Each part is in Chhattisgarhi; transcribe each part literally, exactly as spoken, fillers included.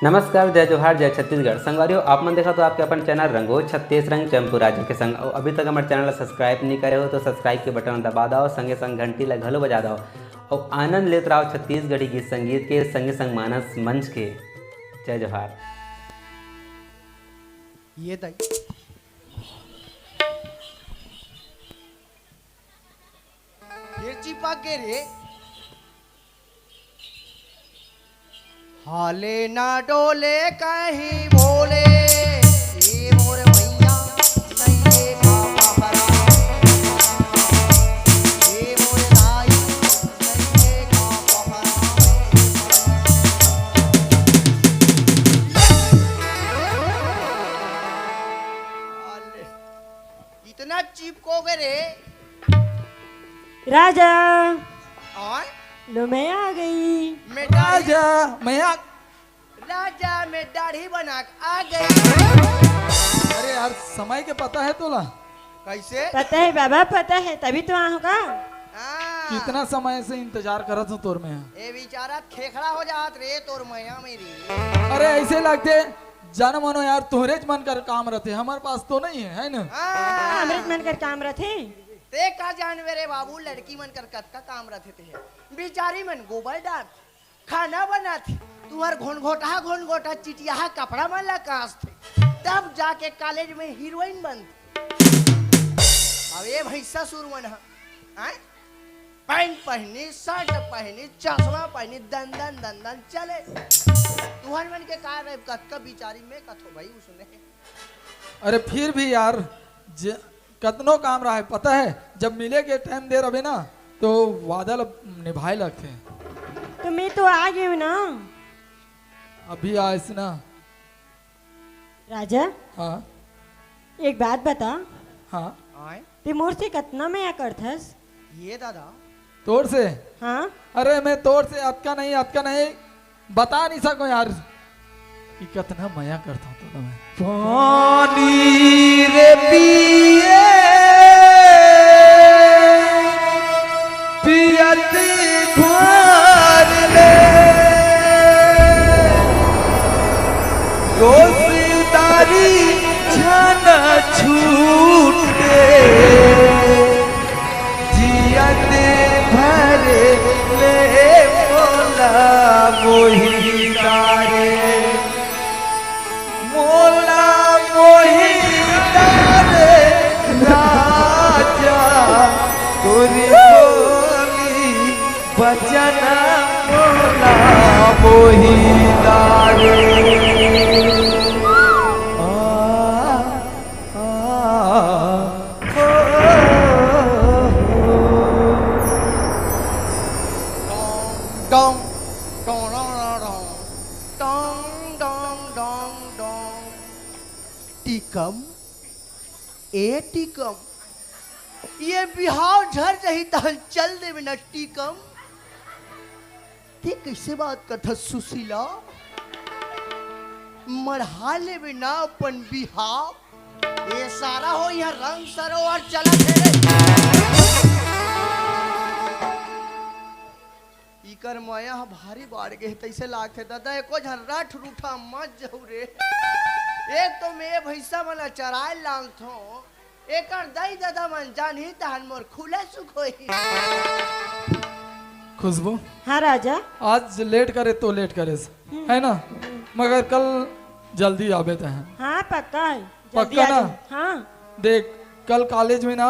नमस्कार, जय जोहार, जय छत्तीसगढ़। संगवारी हो, आप मन देखत हो आपके अपन चैनल रंगो छत्तीस रंग चंपू राजा के संग। अउ अभी तक हमर चैनल ला सब्सक्राइब नहीं करे हो तो सब्सक्राइब के बटन ला दबा दव, संगे संग घंटी ला घलो बजा दव। अउ आनंद लेत रहो छत्तीसगढ़ी गीत संगीत के, संगे संग मानस मंच के। जय जोहार। ये दाई। फिर चिपक गे रे। हाले ना डोले कहीं भोले, ए मोर मैया, नहीं देखा पहरा। ए मोर दाई, नहीं देखा पहरा। हाले। इतना चिपको गे रे। राजा। और? लो, मैं आ गई। मैं राजा, मैं आ राजा, मैं दाढ़ी बना के आ गई। अरे यार, समय के पता है तोला? कैसे? पता है बाबा, पता है, तभी तो आए हो का। हाँ। कितना समय से इंतजार करत हूँ तोर मैं। ए बेचारा खेखड़ा हो जात रे तोर मैया मेरी। अरे ऐसे लगते जानो मानो यार, तोहरेच मन कर काम रथे, हमर पास तो नहीं है, है ना? हाँ। हमरेच मन कर काम रथे। ते का जानबे रे बाबू, लड़की मन कर कतका काम रथे ते। बेचारी मन गोबर डारथे, खाना बनाथे, तुहर घोनघोटहा घोनघोटहा चिटियाहा कपड़ा मन ला कांचथे, तब जाके कॉलेज में हीरोइन बनथे। अब ये भैंसा सुर मन ह, आय? पैंट पहनी, शर्ट पहनी, चश्मा पहनी, दन दन दन दन चले। तुहर मन के का रहे, कतका बिचारी में कथो भाई उसने। अरे फिर भी यार, जे कतनो काम रहे, पता है, जब मिले के टाइम दे रहे ना, तो वादा ल निभाए लगथे। तो मैं तो आ गई हूँ ना। अभी आइस ना। राजा, हाँ। एक बात बता। हाँ। आय? ते मोर से कतना मया करथस? ये दादा। तोर से? हाँ। अरे मैं तोर से अतका नहीं, अतका नहीं, बता नहीं सको यार कि कतना मया करता हूँ तो मैं। पानी रे पिए, पियत भर ले, दोस्तारी छन छूटे, जियत भर ले मोला मोहिता रे, मोला मोहिता रे राजा, तोरी बोली बचन मोला मोहिता रे। आ, आ, ओ, ओ, ओ। डोंग, डोंग, डोंग, डोंग, डोंग, डोंग, डोंग। टीकम, ए टीकम, ये बिहाव झर जही तहन चल देबे न टीकम। ते कइसे बात करथस सुशीला? मढ़ा लेबे ना अपन बिहाव। ए सारा हो इहाँ रंग सरोवर चलत हे रे। इकर मया ह भारी बाढ़ गे हे, तइसे लागथे ददा, एको झन रठ रूठा मत जहू रे। एक तो मैं भैंसा मन ला चराए लानथों, एकर दई ददा मन जानही तहन मोर खुला सुख होही। खुशबू, हाँ राजा। आज लेट करे तो लेट करे, हम्म। है ना? मगर कल जल्दी आबे तहन। हाँ, पक्का है। जल्दी पक्का आ ना? जाओ। हाँ। देख, कल कॉलेज में ना,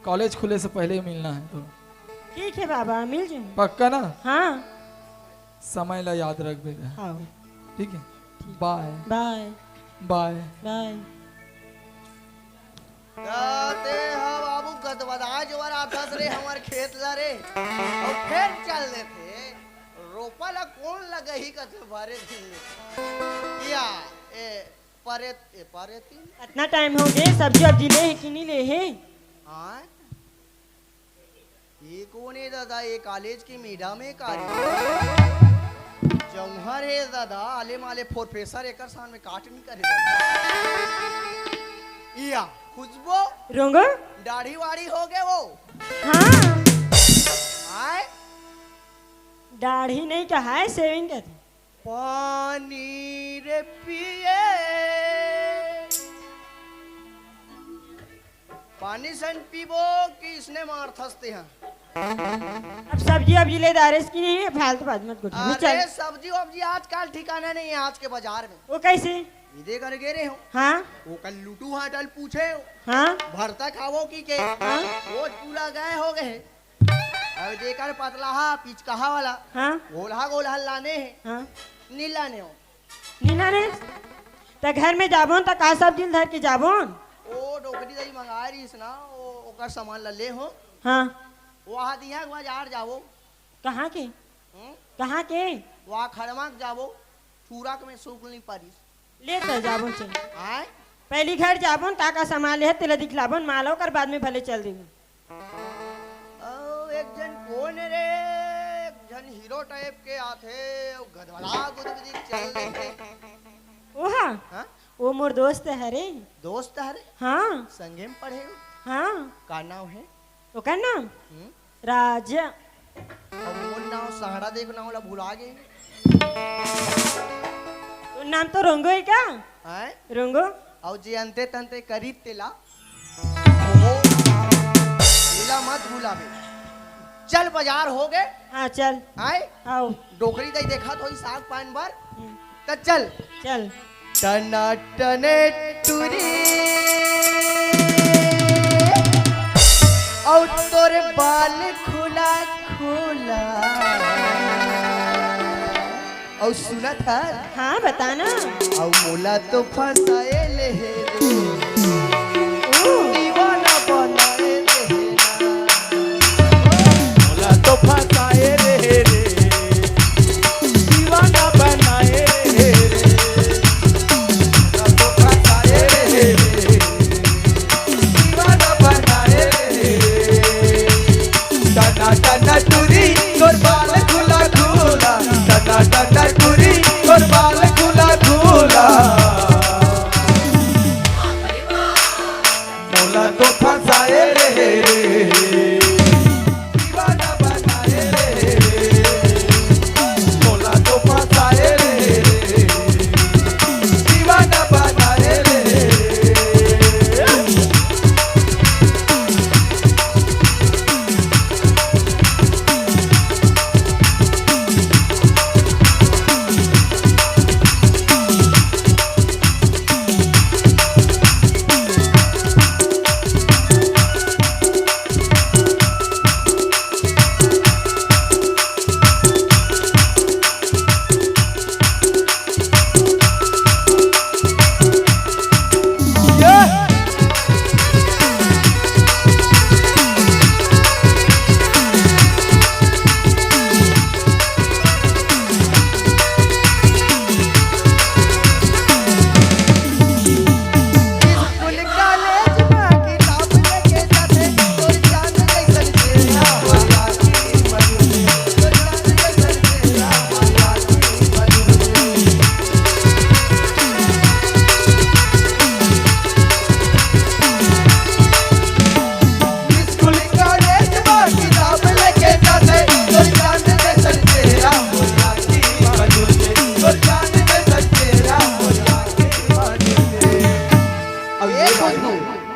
कॉलेज खुले से पहले ही मिलना है तो। ठीक है बाबा, मिल जाए। पक्का ना? हाँ। समय ला याद रख बेटा। हाँ। ठीक है? बाय। बाय। बाय। बाय। ते ह बाबू गदबदा जोर आथस रे हमर खेत ला रे। अउ फेर चल देथे। रोपा ला कोन लगही कथे भरे दिन ले। या, ए, परे, ए, परे तीन। इतना टाइम हो गए, सब्जी वब्जी ले है कि नहीं ले है? हाँ? ये कोन हे दादा? ये कॉलेज के मैडम हे का रे? जौहर हे दादा, आले माले प्रोफेसर एकर सामने काट नहीं करे दादा। इया, खुशबू। रोंगो? दाढ़ी वाढ़ी हो गए वो? हाँ। आय? दाढ़ी नहीं कहा है, शेविंग कहते। पान पानी रे पिए, पानी सन पीबो कि इसने मारथस तेहा। अब सब्जी वब्जी ले डारेस कि नहीं, फालतू बात मत कर। अरे चल। सब्जी वब्जी आजकल ठिकाना नहीं है आज के बाजार में। वो कैसे? इदे कर गे रहे हो। हाँ। वो कल लुटू होटल पूछे हो। हाँ। भरता खावो कि के? हाँ। वो पूरा गए हो गए। अब जेकर पतलाहा पिचकाहा वाला। हाँ। गोलहा गोलहा लाने हैं। हाँ। नी लाने हो। नी लाने? त घर में जाबोन त का सब दिन धर के जाबोन? ओ डोकरी दाई मंगाए रहीस ना, ओ ओकर सामान ला ले हो। हाँ। वहाँ दिया के बाजार जाबो। कहाँ के? हम्म? कहाँ के? वहाँ खड़मा के जाबो, चूरक में सूख नहीं पारिस। ले त जाबो चल। आय? पहली घर जाबो, का का सामान ले हे, तेला दिखलाबो, माला ओकर बाद में भले चल देबो। ओ, एक झन कोन रे, एक झन हीरो टाइप के आथे, ओ गधवड़ा गुदगुदी चल देथे। ओहा? हाँ? ओ मोर दोस्त हरे। दोस्त हरे? हाँ। संगे में पढ़े हो? हाँ। का नाम है? ओकर नाम? हम्म? राजा। अब मोर नाम सहारा देख ना, ओला भुला गे। तोर नाम तो रोंगो है क्या? हैं? रोंगो। अउ जे अंते तंते करी तेला, वो, तेला मत भुलाबे। चल बाजार हो गे। हाँ, चल। आय? आओ। डोकरी दाई देखत होई साग पान बर। हम्म। त चल। चल। टना टने टुरी, अउ तोर बाल खुला खुला। अउ सुनत हस? हाँ, बता ना। अउ मोला तो फंसाए ले हे रे। ओ। दीवाना बनाए ले हे ना। मोला तो फंसाए ले हे रे। दीवाना बनाए ले हे रे। मोला तो फंसाए ले हे रे। दीवाना बनाए ले हे रे। टना टना टुरी, तोर बाल खुला खुला। टना टना टुरी, तोर बाल खुला खुला। मोला तो फंसाए ले रे। दीवाना बनाए ले रे। मोला तो फंसाए ले रे। दीवाना बनाए ले रे।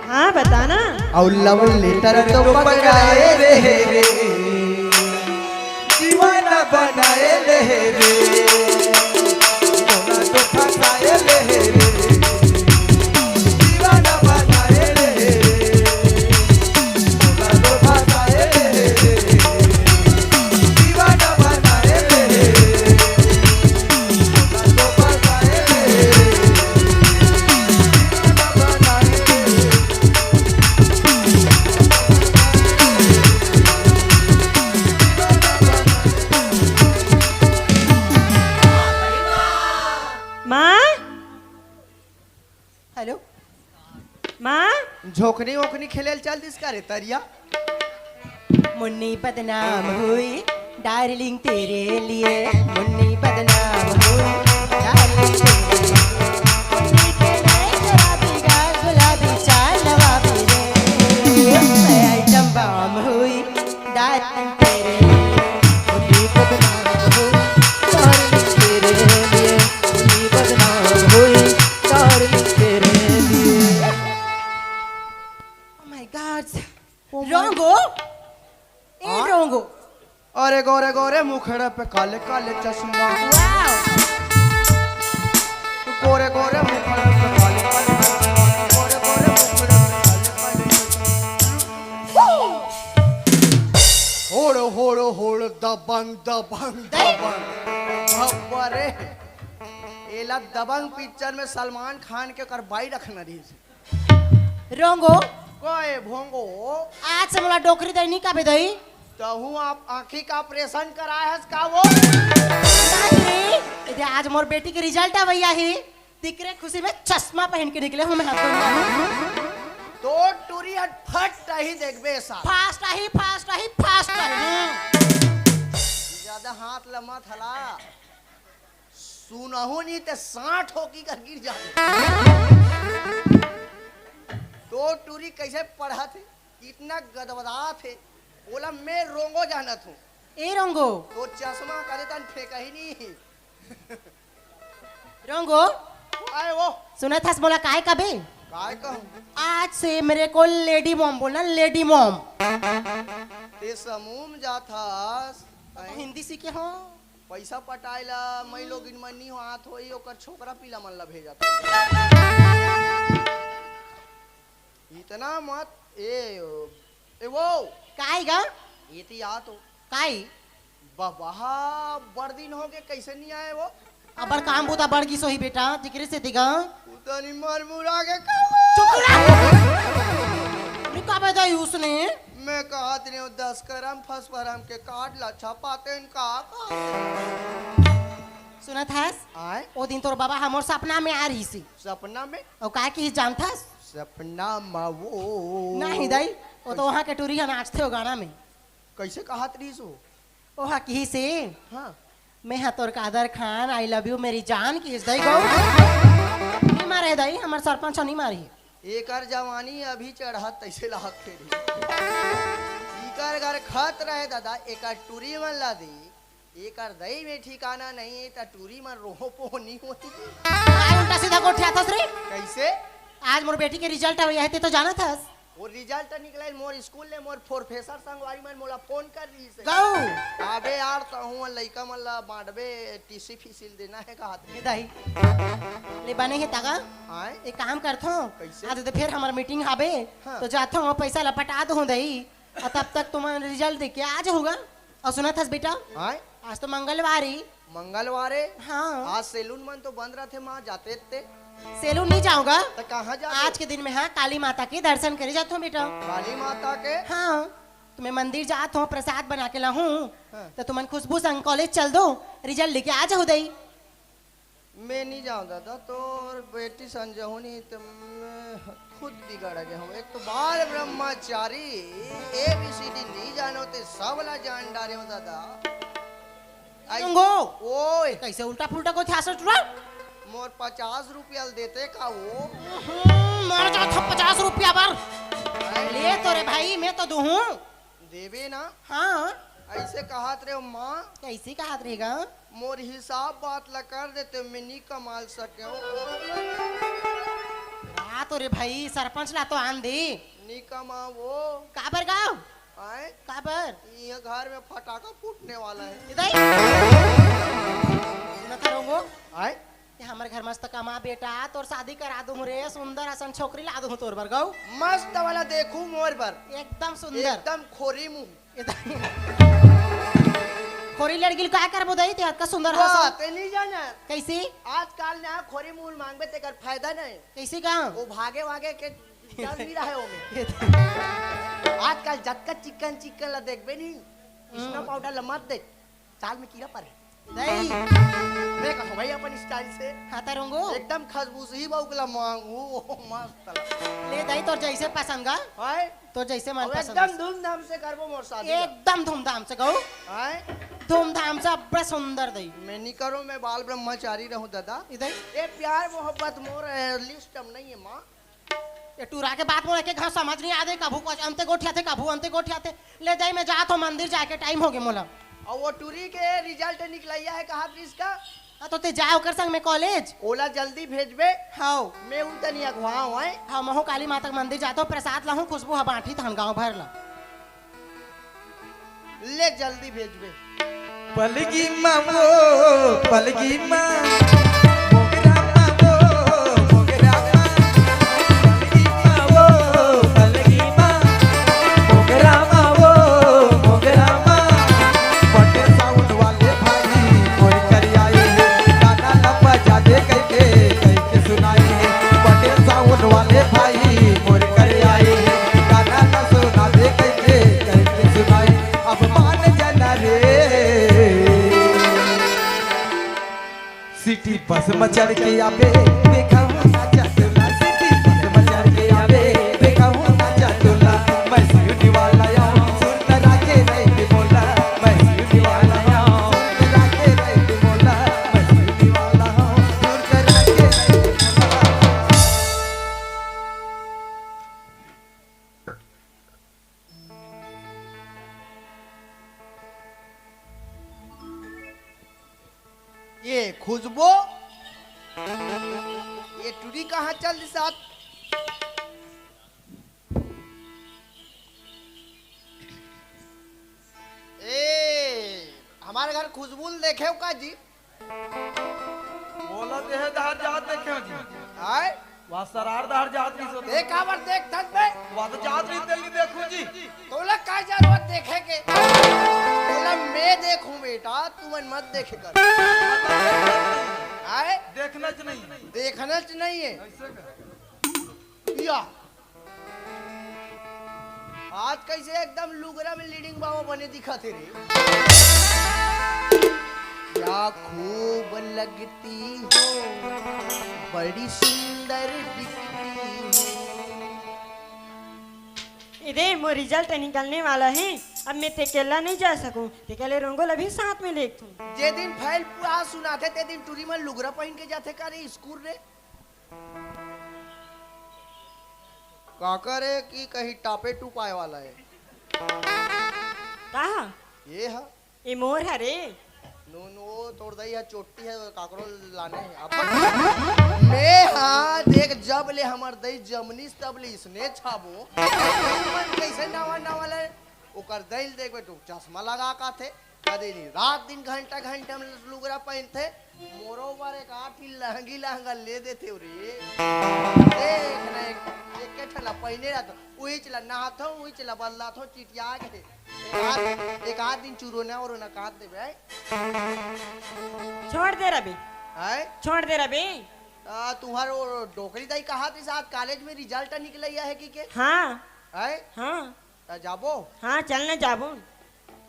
हाँ, बता ना। अउ love letter तो पकड़ाए रहे रे, दीवाना बनाए ले रे, मोला तो फंसाए ले रे, दीवाना बनाए ले रे, मोला तो फंसाए ले रे, दीवाना बनाए ले रे, मोला तो फंसाए ले रे, दीवाना बनाए ले रे। माँ? हेलो। माँ? झोकनी ओखनी खेले ल चल दिस का रे तरिया? मुन्नी बदनाम हुई डार्लिंग तेरे लिए, मुन्नी बदनाम हुई डार्लिंग तेरे लिए। मुन्नी के नैन शराबी गाल गुलाबी चाल नवाबी रे, मैं आइटम बम हुई डार्लिंग तेरे लिए, मुन्नी बदनाम हुई डार्लिंग तेरे लिए। गोरे गोरे मुखड़े पे काले काले चश्मा। गोरे गोरे मुखड़े पे काले काले चश्मा। गोरे गोरे मुखड़े पे काले काले चश्मा। होड़ होड़ होड़ दबंग दबंग दबंग। अब्बा रे, एला दबंग पिक्चर में सलमान खान के ओकर बाई रखना रहिस। रोंगो। कोई भोंगो। आज से मोला डोकरी दई नी काबे दई। तहूँ आप आँखी का ऑपरेशन कराए हस का वो? नहीं रे, एदे आज मोर बेटी के रिजल्ट आवइया हे, तिकरे खुशी में चश्मा पहन के निकले हूँ मैं हाथ धोने। तो टूरी हट फट ही देखबे सा। फास्ट आही, फास्ट आही, फास्ट आही। ज्यादा हाथ लमत हला। सुनहु नहीं ते साठ हो की कर गिर जाते। तो टूरी कैसे पढ़त हे, इतना गदबदात हे, बोला मैं रोंगो जानत हूँ। ए रोंगो। तो चश्मा करे तन फेंका ही नहीं। रोंगो। आए वो। सुनत हस मोला काय कबे? काय कहूँ? आज से मेरे को लेडी मॉम बोलना, लेडी मॉम। ते समूह में जात हस। तो हिंदी सीखे हो? पैसा पटाए ला, मई लोगिन मन नी होत होई, ओकर छोकरा पीला मन ला भेजत होई। इतना मत, ए, ए वो। काई गा? ये तो या तो। काई? बबहा, बड़ दिन हो गए, कैसे नहीं आए वो? अबर काम बूता बढ़ गिस होही बेटा, जिकरे से दिगा। उतनी मर मुरा के का? चुप रह। अरे का बजाई उसने? मैं कहत रही हूँ, दस करम फस फरम के कार्ड ला छपाते हैं का? सुनत हस? आए? ओ दिन तोर बाबा हमर सपना में आ रहिस हे। सपना में? अउ का किहिस जानथस? सपना मा वो। नहीं दाई, वो तो वहाँ के टूरी ह नाचथे हो गाना में। कैसे कहत रहिस वो? ओहा किहिस हे, हाँ। मैं हा तोर कादर खान, I love you मेरी जान किहिस दाई गो। नहीं मारे दाई, हमर सरपंच ह नहीं मारे। एकर जवानी अभी चढ़त तैसे लागत फेरी। इकर घर खत रहे दादा, एकर टूरी मन ला दे। एकर दई में ठिकाना नहीं है, त टूरी मन रोहो पोहो नहीं होती। काय उल्टा सीधा गोठियाथस रे? कैसे? आज मोर बेटी के रिजल्ट आवे हे, ते तो जानत हस। वो रिजल्ट निकले, मोर स्कूल ले मोर प्रोफेसर संगवारी मन मोला फोन कर रही से। गऊ। अबे यार, तहूँ लइका मन ला बांटबे, टीसी फीसी ल देना है कहत हे रही। दाई। ले बने हे तागा। आए? एक काम करथो। कैसे? आज तो फिर हमार मीटिंग हाबे। हाँ। तो जाथो, पैसा ला पटा दो दई। अउ तब तक तुमन रिजल्ट देके आ जाहू गा। अउ सुनत हस बेटा? आए? आज तो मंगलवार हे। मंगलवार हे? हाँ। आज सैलून मन तो बंद रथे माँ, जाते ते। सैलून नहीं जाहूँ गा। त कहाँ जाबे? आज के दिन में हाँ काली माता के दर्शन करे जाथो बेटा। काली माता के? हाँ। त मैं मंदिर जाथो, प्रसाद बना के लाहूँ। हाँ। त तुमन खुशबू संग कॉलेज चल दो, रिजल्ट लेके आ जाहू दई। मैं नहीं जाऊँ दादा, तोर बेटी संग जाहूँ नहीं त मैं खुद बिगड़ गया हूँ। एक तो बाल ब्रह्मचारी, एबीसीडी नहीं जानो ते सब ला जान डारे हो दादा। आई-, तुंगो। ओए। कैसे उल्टा पुल्टा गोठियाथस टूरा? मोर पचास रुपया ल देते का वो? हम्म, मर जाथो पचास रुपया बर। आई। ले तो रे भाई, मैं तो दूहूँ। देबे ना? हाँ। ऐसे कहत रहे हो माँ। कैसे कहत रहेगा? मोर हिसाब बात ला कर देते, मैं नी कमाल सके हो। हाँ तो रे भाई, सरपंच ला तो आन दे। नी कमाओ। काबर गाँव? आए? काबर? ये घर में फटाका फूटने वाला है। इधर। सुनत रहोगो? आए? ते हमर घर मस्त कमा बेटा, तोर शादी करा दूँ रे, सुंदर असन छोकरी ला दूँ तोर बर गऊ। मस्त वाला देखू मोर बर। एकदम सुंदर। एकदम खोरी मुँह। एकदम। खोरी लड़की ल का करबो दई, ते अतका सुंदर वाह, हसन। ते नहीं जाना। कैसे? आजकल ना खोरी मुँह मांगबे तेकर फायदा नहीं। कैसे का? वो भागे वागे के जल मिला है ओमे। आजकल जतका चिकन चिकन ला देखबे नहीं, स्नो हम्म। पाउडर ला मत दे। चाल में कीड़ा परे। नहीं। मैं कहूँ भाई अपन स्टाइल से। हाँ, त रोंगो। एकदम खसबूस ही बउकला मांगू, ओ मस्त ला। ले दाई, तोर जैसे पसंद गा। हाय। तोर जैसे मन अब पसंद एकदम है। धूमधाम से करबो मोर शादी ला। एकदम धूमधाम से गऊ। हाय। धूमधाम से अब्बड़ सुंदर दई। मैं नहीं करूँ, मैं बाल ब्रह्मचारी रहूँ दादा। इधर। ये प्यार मोहब्बत मोर, ए, लिस्ट में नहीं है माँ। ये टूरा के बात मोला के घाव समझ नहीं आते, कभू कुछ अंते गोठियाथे, कभू अंते गोठियाथे। ले दाई, मैं जात हूँ मंदिर जाके, टाइम हो गया मोला। अउ वो टूरी के रिजल्ट निकलैया है, कहा रिस का? हाँ, तो ते जा ओकर संग में कॉलेज। ओला जल्दी भेजबे। हाँ। मैं उन तनी अगुवाओं है। हाँ, महू काली माता के मंदिर जात हूँ, प्रसाद लाहूँ, खुशबू हा बांटी तहन गाँव भर ला। ले जल्दी भेजबे। पलगी मा वो, पलगी मा, मोगरा मा वो, मोगरा मा, पलगी मा वो, पलगी मा, मोगरा मा वो, मोगरा मा, बटे साउंड वाले भाई, मोर कर आए हे, गाना ला बजा दे कहिके, कहिके सुनाए हे, बटे साउंड वाले भाई, मोर कर आए हे, गाना ला सुना दे कहिके, कहिके सुनाए, अब मान जाना रे। सिटी बस में चढ़ के आवे, देखहूं ना चटुला। सिटी बस में चढ़ के आवे, देखहूं ना चटुला। मैं सिटी वाला आऊं, सुर करा के नहीं बोला। मैं सिटी वाला आऊं, सुर करा के नहीं बोला। मैं सिटी वाला आऊं, सुर करा के नहीं बोला। ये खुशबू, ये टुरी कहाँ चल दी साथ? ए, हमारे घर खुशबू ल देखे हो का जी? बोला देहे दहर जात देखे हो जी। आय? वह सरार दहर जात नहीं सोते। ए, काबर देख थस बे? वह तो जात नहीं, तेल नहीं देखू जी। तोला का जरूरत देखे के? तोला मैं देखूं बेटा, तू मन मत देखे कर। आय? देखना च नहीं। देखना च नहीं है। ऐसे का? या। आज कैसे एकदम लुगरा में लीडिंग बाबा बने दिखा थे रे। क्या खूब लगती हो, बड़ी सुंदर दिखती हो। इदे, मोर रिजल्ट निकलने वाला है, अब मैं तेकेला नहीं जा सकूं, तेकेले रोंगो ला भी साथ में लेग थूं। जे दिन फैल पूरा सुनाथे, ते दिन टूरी मन लुगरा पहिन के जाथे का रे स्कूल रे? काकर है कि कहीं टापे टूपाए वाला है? कहा? ये हा? ये मोर हरे। नो, नो, तोर दई हा चोट्टी है, काकरो लाने है। अब मैं हा, देख, जब ले हमर दई जमनीस, तब ले इसने छाबो। मन कैसे नवा, नवा ले? ओकर दई ल देख बे, तू चश्मा लगा का थे। कदे नहीं, रात दिन घंटा घंटा में लुगरा पहनथे। मोरो बर एक आठ ही लहंगी लहंगा ले देथे रे। देख ना, एक, एक ठला पहने रहत, उही चला नहाथो, उही चला बदलाथो, चिटिया के। एक आध, एक आध दिन चुरोना और ना काट देबे, आय? छोड़ दे रबे। आय? छोड़ दे रबे। आ, तुम्हारो डोकरी दाई कहा थी साथ कॉलेज में रिजल्ट निकलैया है कि के? हाँ। आय? हाँ। ता जाबो? हाँ, चल ना जाबो।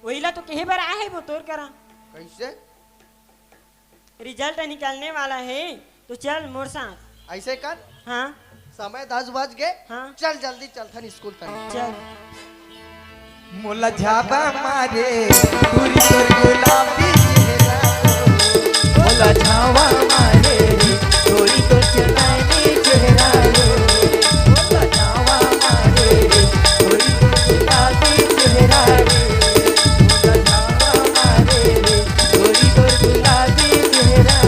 वही ला तो कहे बर आए हे वो तोर करा। कैसे? रिजल्ट निकलने वाला है, तो चल मोर साथ। ऐसे कर। हाँ। समय दस बज गए। हाँ। चल जल्दी चल थन स्कूल तक। चल। मोला झाबा मारे, टूरी तोर गुलाबी चेहरा। मोला झाबा मारे, टूरी तोर चुनरी चेहरा। मोला झाबा मारे, टूरी तोर गुलाबी चेहरा। मोला झाबा मारे, टूरी तोर गुलाबी चेहरा।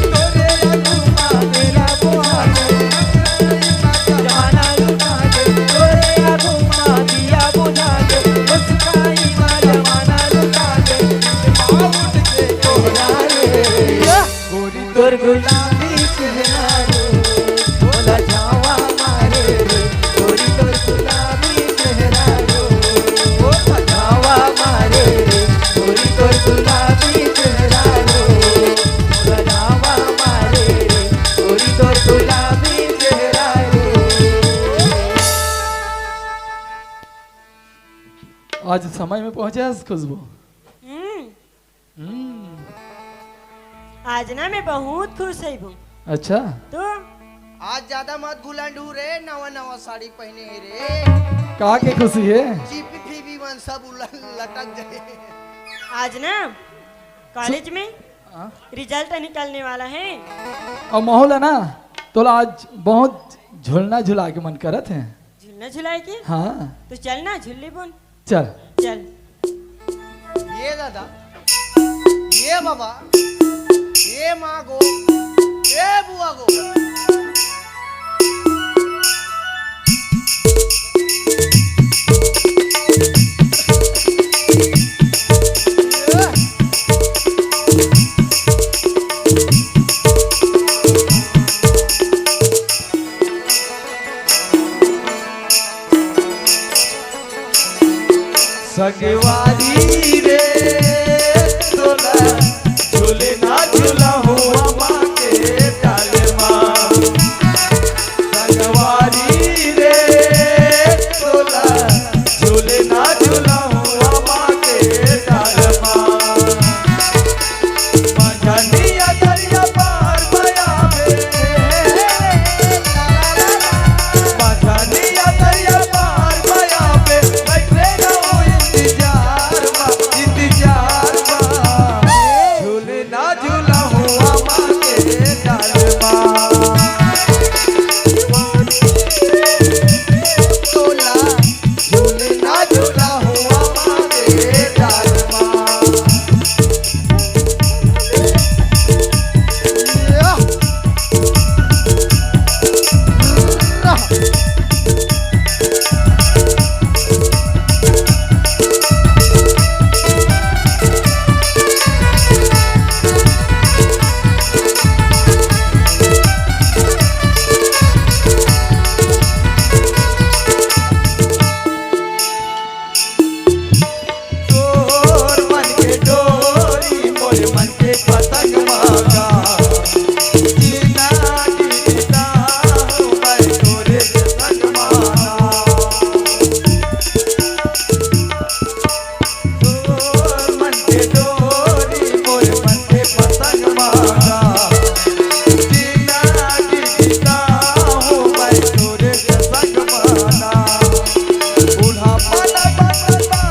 तोरे आगू मा मेरा बोहा जमाना लुटा दे, तोरे आगू मा दिया बुझा दे, मुस्काई मा जमाना लुटा दे, माउंट के तोरा रे। गोरी तोर गुलाबी चेहरा रे, मोला झावा मारे रे, गोरी तोर गुलाबी चेहरा रे, मोला झावा मारे रे, गोरी तोर गुलाबी चेहरा रे, मोला झावा मारे रे, गोरी तोर गुलाबी चेहरा रे। आज समय में पहुंचे हस खुशबू। हम्म। हम्म। आज ना मैं बहुत खुश हूँ। अच्छा। तो आज ज्यादा मत घुलंडू रे, नवा नवा साड़ी पहने हे रे। का के खुशी है? जीपी फीबी मन सब उलट लटक जाए। आज ना कॉलेज में हाँ? रिजल्ट निकलने वाला है। और माहौल है ना, तो आज बहुत झुलना झुला के मन करत है। झुलना झुलाए के? हाँ। तो चल ना, झुल्ली बुन। चल। चल। ये दादा, ये बाबा, ये माँ गो, ये बुआ गो। संगवारी रे तोला झूलना झूलहुआ माँ के डाल मा। संगवारी रे तोला झूलना झूलहुआ माँ के डाल मा। मझनिया दरिया पार बयाबे, मझनिया दरिया पार बयाबे, बैठे रहो इंतजार मा, इंतजार मा। झूलना झूलहुआ माँ के डाल मा। तोला झूलना झूलहुआ माँ के डाल मा। तोर मन के डोरी, मोर मन के पतंग माला, जीना जीता हूँ मैं तोरे संग माला। तोर मन के डोरी, मोर मन के पतंग माला, जीना जीता हूँ मैं तोरे संग माला। बुढ़ापा न बनवा